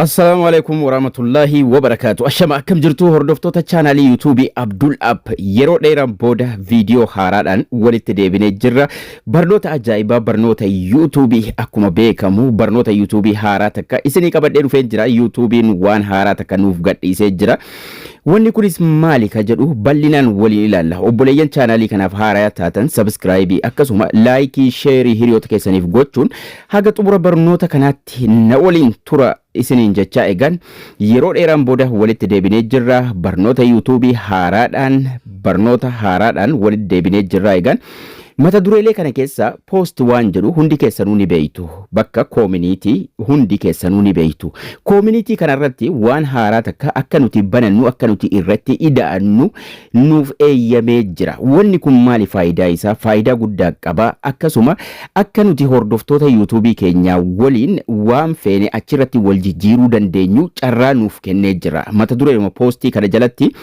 Assalaamu alaikum warahmatullahi wabarakaatu. Ashama, akkam jirtu hordoftoota chaanaalii YouTubeii Abdul App? Yeroo dheeraan booda viidiyoo haaraadhaan walitti deebinee jirra. Barnoota ajaa'ibaa, barnoota YouTubeii, akkuma beekamu barnoota YouTubeii haaraa takka isinii qabadhee dhufee jira. YouTubeiin waan haaraa takka nuuf gadhiisee jira. Wanni kunis maali ka jedhu bal'inaan waliin ilaalla. Obboleeyyan chaanaalii kanaaf haaraa taatan subscribe, akkasuma like, share hiriyoota keessaniif gochuun haga xumura barnoota kanaatti na waliin tura isiniin jechaa, egaan yeroo dheeraan booda walitti deebinee jirra. Barnoota YouTubeii haaraadhaan, barnoota haaraadhaan walitti deebinee jirra. Egaan mata dureelee kana keessa post waan jedhu hundi keessanuu ni beeytu. Bakka community hundi keessanuu ni beeytu. Community kanarratti waan haaraa takka akka nuti banannu, akka nuti irratti ida'annu nuuf eeyyamee jira. Wanni kun maali faayidaa isaa? Faayidaa guddaa qaba. Akkasuma akka nuti hordoftoota YouTubeii keenyaa waliin waan feene achirratti wal jijjiiruu dandeenyu carraa nuuf kennee jira. Mata dureema postii kana jalatti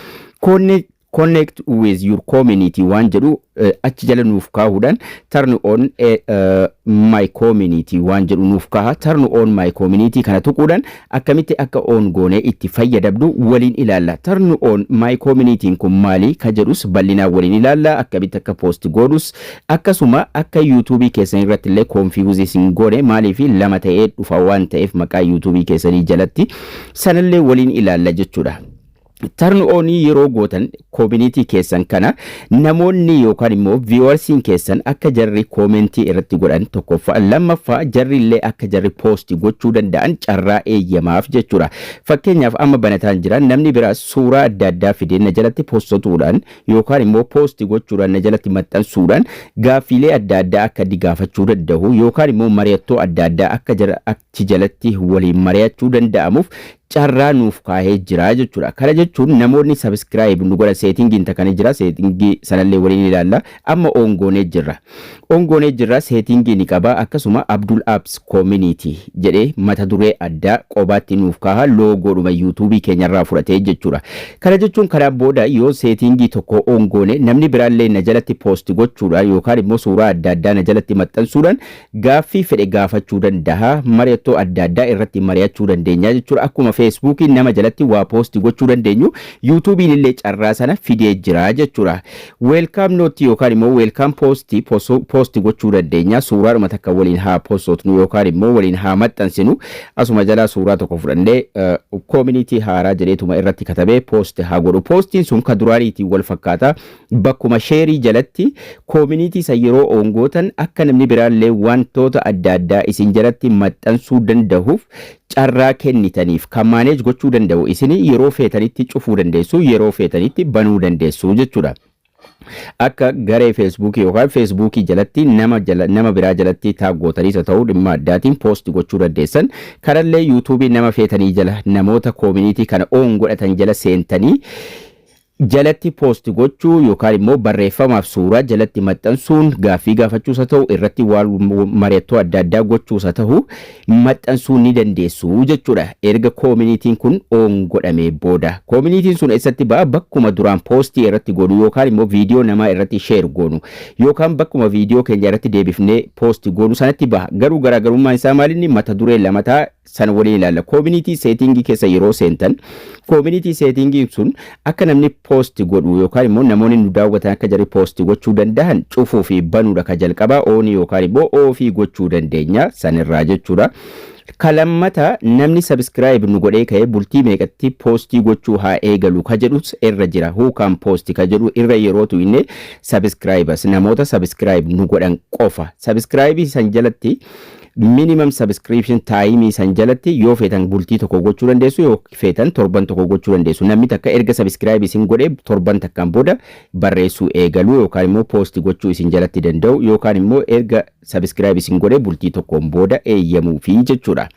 "Connect with your community" waan jedhu achi jala nuuf kaahuudhaan "Turn on my community" waan jedhu nuuf kaaha. "Turn on my community" kana tuquudhaan akkamitti akka on goonee itti fayyadamnu waliin ilaalla. "Turn on my community" kun maali ka jedhus bal'inaan waliin ilaalla. Akkamitti akka post godhus, akkasuma akka YouTubeii keessan irratti illee confuse isin goone, maaliif lama ta'ee dhufa waan ta'eef maqaa YouTubeii keessanii jalatti, sanallee waliin ilaalla jechuudha. Turn onii yeroo gootan community keessan kana, namoonni yookaan immoo viewersiin keessan akka jarri commentii irratti godhan tokkoffaa, lammaffaa jarri illee akka jarri post gochuu danda'an carraa eeyyamaaf jechuudha. Fakkeenyaaf amma banataan jira. Namni biraa suuraa adda addaa fidee na jalatti postatuudhaan yookaan immoo post gochuudhaan, na jalatti maxxansuudhaan gaaffiilee adda addaa akka inni gaafachuu danda'u yookaan immoo mari'attoo adda addaa akka jara achi jalatti waliin mari'achuu danda'amuuf carraa nuuf kaahee jira jechuudha. Kana jechuun namoonni subscribe nu godhan, settingiin takanii jira, settingii sanallee waliin ilaalla. Amma on goonee jirra. On goonee jirra, settingii ni qaba. Akkasuma "Abdul Apps Community" jedhee mata duree addaa qobaatti nuuf kaaha, logodhuma YouTubeii keenyarraa fudhatee jechuudha. Kana jechuun kanaan booda yoo settingii tokko on goone, namni biraallee na jalatti post gochuudhaan yookaan immoo suuraa adda addaa na jalatti maxxansuudhaan gaaffii fedhe gaafachuu danda'a. Mari'attoo adda addaa irratti mari'achuu dandeenya jechuudha. Akkuma Facebookiin nama jalatti waa post gochuu dandeenyu, YouTubeiin illee carraa sana fidee jira jechuudha. Welcome note yookaan immoo welcome post post gochuu dandeenya. Suuraadhuma takka waliin haa postotnu yookaan immoo waliin haa maxxansinu. Asuma jalaa suuraa tokko fudhannee "community haaraa" jedheetuma irratti katabee post haa godhu. Postiin sun ka duraaniitiin wal fakkaata. Bakkuma shareii jalatti community san yeroo on gootan akka namni biraallee wantoota adda addaa isin jalatti maxxansuu danda'uuf carraa kennitaniif. Kan manage gochuu danda'u isin, yeroo feetanitti cufuu dandeessu, yeroo feetanitti banuu dandeessu jechuudha. Akka garee Facebookii yookaan Facebookii jalatti nama jala, nama biraa jalatti tag gootaniis haa ta'u, dhimma addaatiin post gochuu dandeessan. Kanallee YouTubeii nama feetanii jala, namoota community kana on godhatan jala seentanii jalatti post gochuu yookaan immoo barreeffamaaf suuraa jalatti maxxansuun gaaffii gaafachuus haa ta'u, irratti waan mari'attoo adda addaa gochuus haa ta'u, maxxansuu ni dandeessu jechuudha. Erga communityn kun on godhamee booda. Communityn sun eessatti ba'a? Bakkuma duraan postii irratti godhu yookaan immoo viidiyoo namaa irratti share goonu yookaan bakkuma viidiyoo keenya irratti deebifnee post goonu sanatti ba'a. Garuu garaagarummaan isaa maalinni? Mata duree lamataa sana waliin ilaalla. Community settingii keessa yeroo seentan, community settingiin sun akka namni post godhu yookaan immoo namoonni nu daawwatan akka jarri post gochuu danda'an cufuu fi banuudha. Ka jalqabaa onii yookaan immoo offii gochuu dandeenya sanirraa jechuudha. Kalammata namni subscribe nu godhee ka'ee bultii meeqatti postii gochuu haa eegalu ka jedhus irra jira. "Who can post" ka jedhu irra yerootu inni subscribers, namoota subscribe nu godhan qofa. Subscribe san jalatti minimum subscription timeii san jalatti yoo feetan bultii tokko gochuu dandeessu, yoo feetan torban tokko gochuu dandeessu. Namni takka erga subscribe isin godhee torban takkaan booda barreessuu eegaluu yookaan immoo post gochuu isin jalatti danda'u, yookaan immoo erga subscribe isin godhee bultii tokkoon booda eeyyamuufi jechuudha.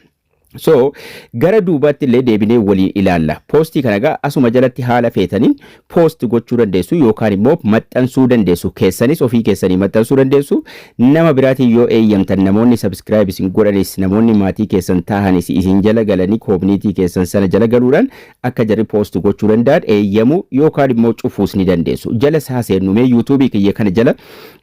So gara duubaatti illee deebinee waliin ilaalla. Postii kana egaa asuma jalatti haala feetaniin post gochuu dandeessu yookaan immoo maxxansuu dandeessu. Keessanis ofii keessanii maxxansuu dandeessu. Nama biraatiin yoo eeyyamtan, namoonni subscribe isin godhanis, namoonni maatii keessan tahanis isin jala galanii community keessan sana jala galuudhaan akka jarri post gochuu danda'an eeyyamuu yookaan immoo cufuus ni dandeessu. Jala isaa seennumee YouTubeii kiyya kana jala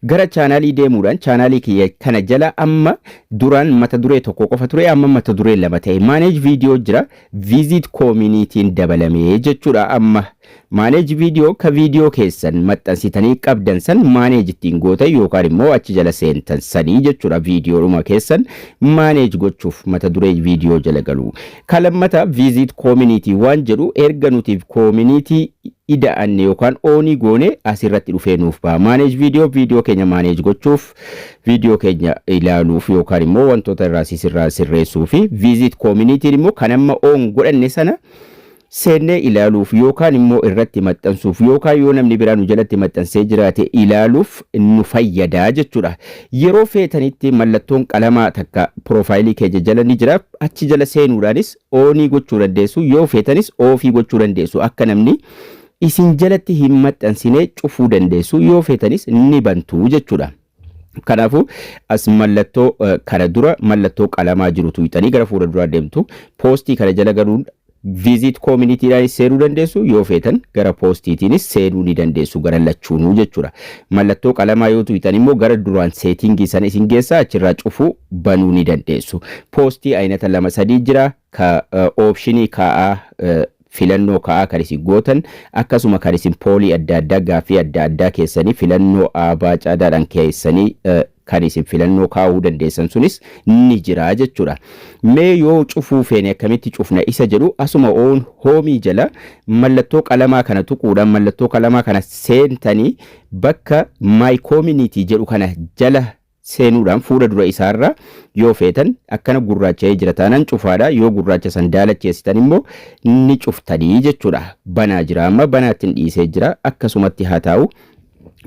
gara channelii deemuudhaan, channelii kiyya kana jala amma duraan mata duree tokko qofa ture, amma mata duree lama qaba ta'e, manage video jira, visit communityn dabalamee jechuudha. Amma manage video ka viidiyoo keessan maxxansitanii qabdan san manage ittiin gootan yookaan immoo achi jala seentan sanii jechuudha. Viidiyoodhuma keessan manage gochuuf mata duree viidiyoo jala galu. Ka lammata visit community waan jedhu, erga nuti community ida'anne yookaan on goone asirratti dhufee nuuf ba'a. Manage video viidiyoo keenya manage gochuuf, viidiyoo keenya ilaaluuf yookaan immoo wantoota irraa sirraa sirreessuu fi visit communityn immoo kan amma on godhanne sana seennee ilaaluuf yookaan immoo irratti maxxansuuf yookaan yoo namni biraa nu jalatti maxxansee jiraate ilaaluuf nu fayyadaa jechuudha. Yeroo feetanitti mallattoon qalamaa takka profile keenya jala ni jira. Achi jala seenuudhaanis on gochuu dandeessu, yoo feetanis off gochuu dandeessu. Akka namni isin jalatti hin maxxansine cufuu dandeessu, yoo feetanis ni bantu jechuudha. Kanaafuu as mallattoo kana dura mallattoo qalamaa jiru tuqxanii gara fuula duraa deemtu. Post kana jala galuun visit communitydhaanis seenuu dandeessu, yoo feetan gara postiitiinis seenuu ni dandeessu, gara lachuunuu jechuudha. Mallattoo qalamaa yoo tuqxan immoo gara duraan setting sana isin geessa, achirraa cufuu banuu ni dandeessu. Post aynata lama sadii jira, ka option kaa'aa, filannoo kaa'aa kan isin gootan, akkasuma kan isin poll adda addaa, gaaffii adda addaa keessanii filannoo aabaa caadaadhaan keessanii kan isin filannoo kaa'uu dandeessan sunis ni jira jechuudha. Mee yoo cufuu feene akkamitti cufna isa jedhu, asuma oon home jala mallattoo qalamaa kana tuquudhaan mallattoo qalamaa kana seentanii bakka my community jedhu kana jala seenuudhaan fuula dura isaarra yoo feetan akkana gurraacha'ee jira taanaan cufaadha, yoo gurraacha san daalacheessitan immoo ni cuftanii jechuudha. Banaa jira, amma banaatti hin dhiisee jira, akkasumatti haa taa'u.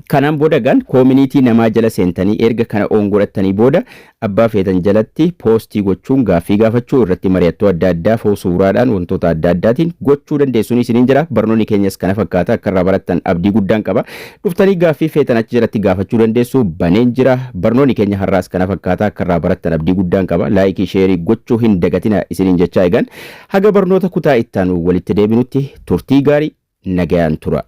Kanaan booda gan community namaa jala seentanii erga kana on godhattanii booda abbaa feetan jalatti post gochuun, gaaffii gaafachuu, irratti mari'attoo adda addaa foo suuraadhaan wantoota adda addaatiin gochuu dandeessuun isiniin jira. Barnoonni keenyas kana fakkaata, akka irraa barattan abdii guddaan qaba. Dhuftanii gaaffii feetan achi jalatti gaafachuu dandeessu, baneen jira. Barnoonni keenya har'aas kana fakkaata, akka irraa barattan abdii guddaan qaba. Like, share gochuu hin dagatina isiniin jechaa, egan haga barnoota kutaa ittaanu walitti deebinutti turtii gaarii, nagayaan tura.